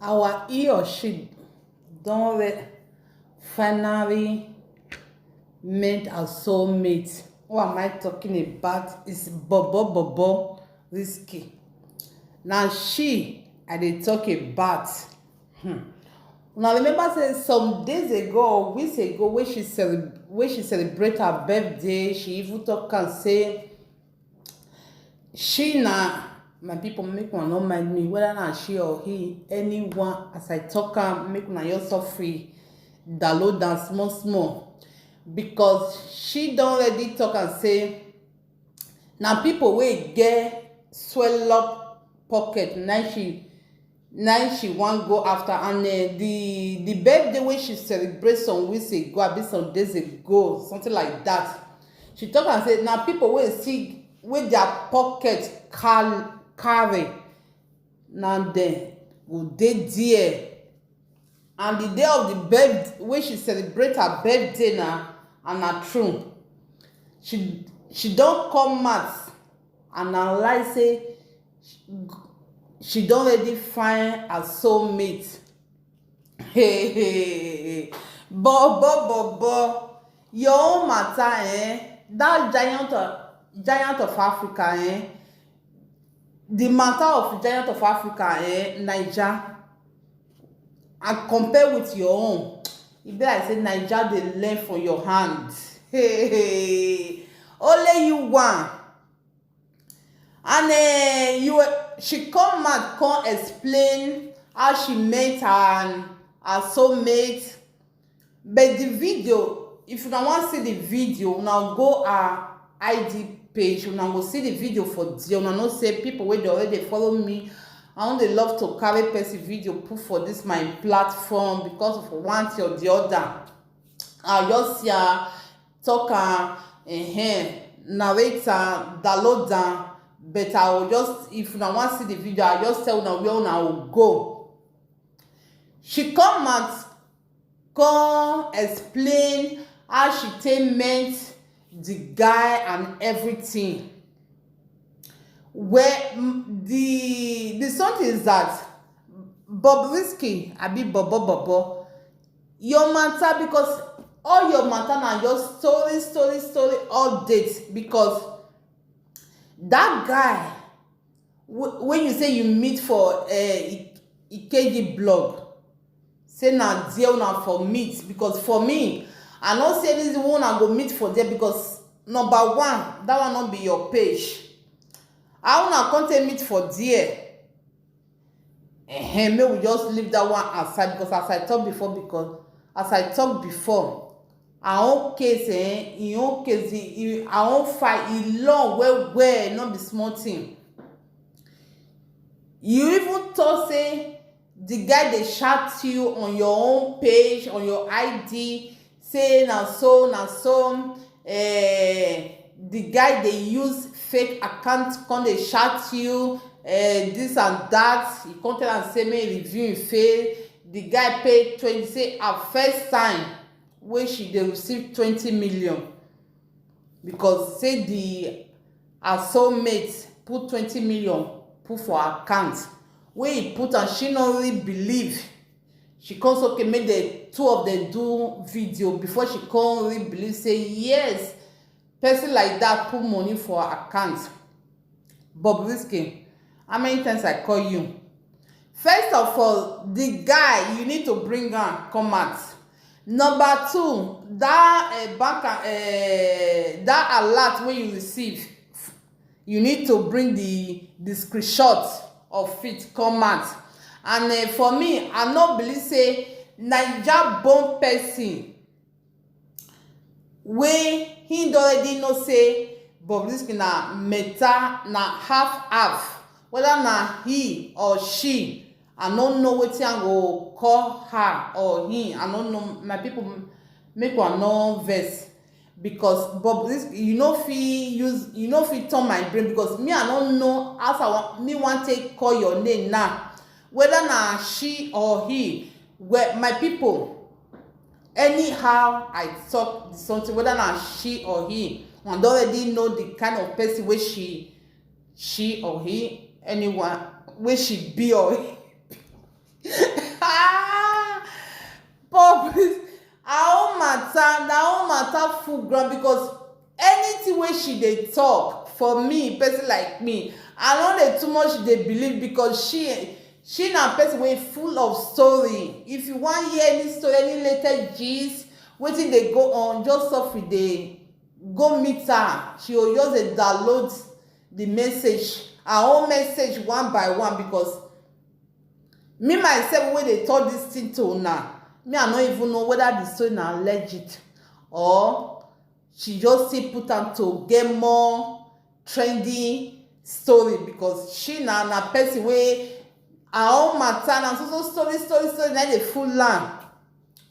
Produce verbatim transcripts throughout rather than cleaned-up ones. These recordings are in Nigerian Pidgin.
Our he or she don re- finally meet her soulmate. Who am I talking about? Is Bobo Bobo Risky. Now she I dey talk about. Hmm. Now remember say some days ago or weeks ago when she celeb- when she celebrate her birthday, she even talk and say she na my people, make una no mind me, whether na she or he, anyone, as I talk am, make una just suffer, download am small small, because she don already talk am say na people wey get swell up pocket na she na she wan go after. And uh, the the birthday wey she celebrate some weeks ago, abi some days ago, something like that, she talk am say na people wey see wey their pocket cal- carry, na dem go dey there. And the day of the birth wey she celebrate her birthday na and na true, she she don come out and analyse say she don already find her soulmate. Hey, hey, hey, hey. Bobo Bobo, your own matter, eh? That giant of, giant of Africa, eh? The matter of giant of Africa, eh? Naija, and compare with your own, e be like say Naija dey learn for your hand. Hey, hey. Only you one. And uh, you were- she come out come explain how she met her and her soulmate. But the video, if una wan see the video, una go her I G page, una go see the video for there. Una know say people wey dey already follow me, I wan dey love to carry person video put for this my platform because of one thing or the other. I just see her talk am, ehen, narrate am, download am, but I will just, if una wan see the video, I just tell una where una go go. She come out come explain how she take met the guy and everything. Well, m- the the something is that Bobrisky, abi Bobo Bobo, your matter, because all your matter na your story, story, story update, because that guy w- when you say you meet for uh, Ikeji blog, say na there una for meet, because for me, I no see any reason wey una go meet for there, because number one, that one no be your page. How una come take meet for there? Ehen, make we just leave that one aside, because as I talk before, because as I talk before, our own case, eh, im own case, e- e- our own file, e long well well, no be small thing. You even talk say the guy dey shout you on your own page, on your I D, say na so na so, eh, the guy dey use fake account come dey shout you, eh, this and that. You come tell am say make e review im face. The guy pay twenty, say her first time wey she dey receive twenty million, because say the her soulmate put twenty million put for her account, wey he put and she no really believe. She come say okay, make the two of them do video before she come really believe say yes, person like that put money for her account. Bobrisky, how many times I call you? First of all, the guy, you need to bring am come out. Number two, that uh, bank uh, that alert wey you receive, you need to bring the the screenshot of it come out. And uh, for me, I no believe say Naija born person wey he don already know say Bobrisky na meta, na half half, whether na he or she, I no know wetin I go call her or him. I no know, my people, make una no vex, because Bobrisky, you no fit use, you no fit turn my brain, because me, I no know as I want me wan take call your name now, whether na she or he. Well, my people, anyhow I talk something, whether na she or he, I don already know the kind of person wey she she or he, anyone wey she be or Ah, Bob, her own matter, na her own matter full ground, because anything wey she dey talk, for me, person like me, I no dey too much dey believe, because she she na person wey full of story. If you wan hear any story, any latest gist, wetin dey go on, just sofri dey go meet her. She go just dey download the message, her own message, one by one, because me myself wey dey talk this thing to una, me, I no even know whether the story na legit, or she just still put am to get more trending story, because she na na person wey her own matter na so so story story story na dey full am.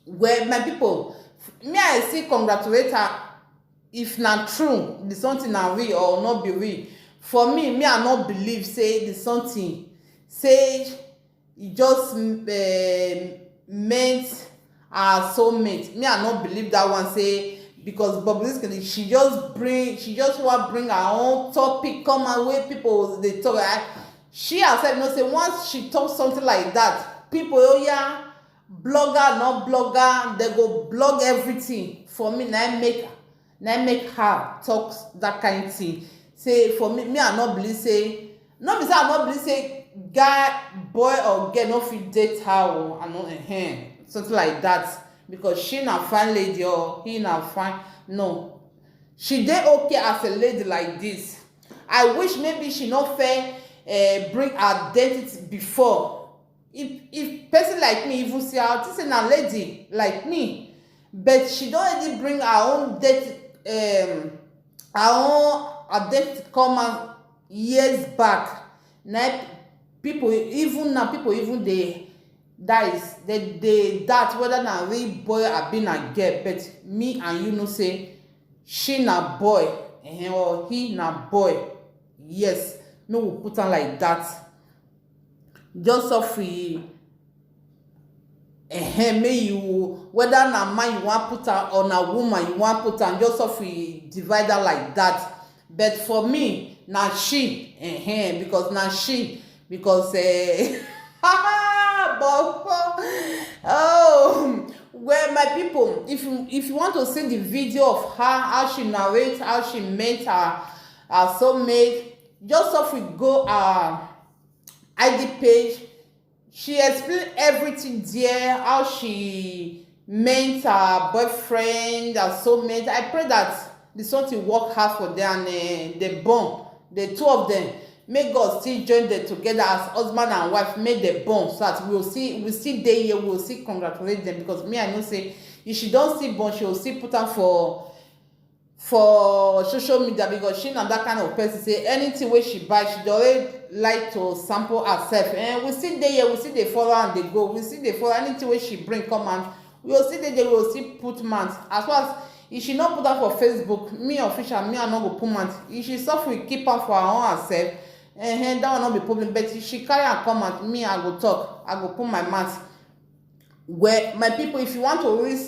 Well, my people, me, I still congratulate her. If na true the something na real or no be real, for me, me, I no believe say the something, say e just um, meant her soulmate. Me, I no believe that one, say because Bobrisky, she just bring she just wan bring her own topic come out wey people dey talk. I, she herself know say once she talk something like that, people, oh yeah, blogger, not blogger, they go blog everything. For me, na im make na im make her talk that kind thing. Say for me, me, I no believe say, no be say I no believe say guy, boy or girl no fit date her, or I no, eh, something like that, because she na fine lady or he na fine. No, she dey okay as a lady like this. I wish maybe she no fair uh, bring identity before. If if person like me even see her, I think say na lady like me, but she don already bring her own death, um, her own identity come out years back. Na people, even now, people even dey, that is, they dey doubt whether na real boy abi na girl. But me and you know say she na boy, eh, or he na boy. Yes, make we put am like that. Just sofri, eh, make you, whether na man you wan put am or na woman you wan put am, just sofri divide am like that. But for me, na she, eh, because na she, because eh, but oh, well, my people, if you if you want to see the video of her, how she narrate, how she met her her soulmate, just sofri go her I G page. She explain everything there, how she met her boyfriend, her soulmate. I pray that the something work hard for them and uh, they born, the two of them. Make God still join them together as husband and wife, make them born, so that we will see, we still dey here, we will still congratulate them, because me, I know say if she don still born, she will still put am for for social media, because she na that kind of person say anything wey she buy, she dey always like to sample herself. And we still dey here, we still dey follow and dey go, we still dey follow anything wey she bring come out. We go still dey there, we go still put mouth. As far as if she no put am for Facebook, me official, me, I no go put mouth. If she sofri keep am for her own herself, eh, that one no be problem. But if she carry am come out, me, I go talk, I go put my mouth. Well, my people, if you want to read,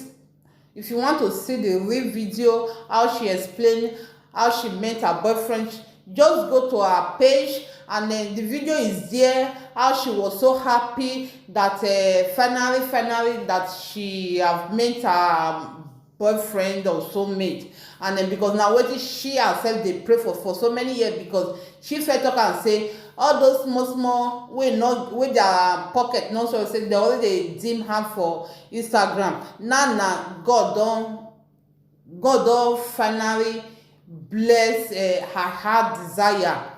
if you want to see the real video, how she explain how she met her boyfriend, just go to her page, and then the video is there, how she was so happy that uh, finally, finally that she have met her boyfriend or soulmate. And then because now wetin she herself dey pray for for so many years, because she first talk am say all those small small wey no, wey their pocket no, so say they already dey dim her for Instagram. Now na God don, God don finally bless uh, her heart desire,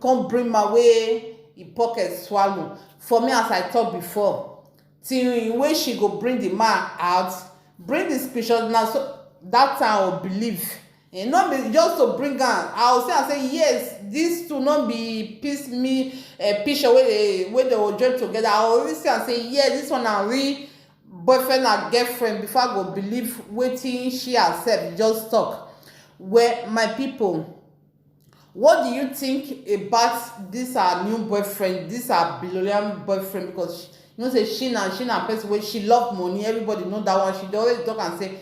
come bring my way, e pocket swallow. For me, as I talk before, till wey she go bring the man out, bring the screenshot, na so that time I will believe. E no be just to bring am, I will see am say yes, these two no be piece me uh, picture wey dey wey dey go join together. I will really see am say yes, this one na real boyfriend and girlfriend before I go believe wetin she herself just talk. Well, my people, what do you think about this her new boyfriend, this her billionaire boyfriend? Because you know say she na she na person wey she love money, everybody know that one. She dey always talk and say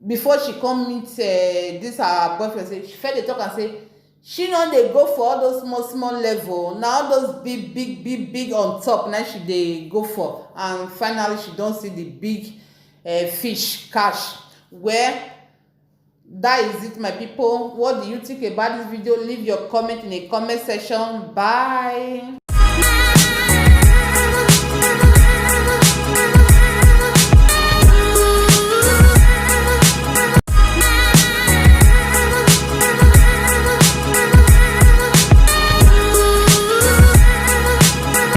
before she come meet uh, this her boyfriend, say she first dey talk and say She no dey go for all those small small level, na all those big big big big on top na she dey go for, and finally she don see the big uh, fish catch. Well, that is it, my people. What do you think about this video? Leave your comment in the comment section. Bye.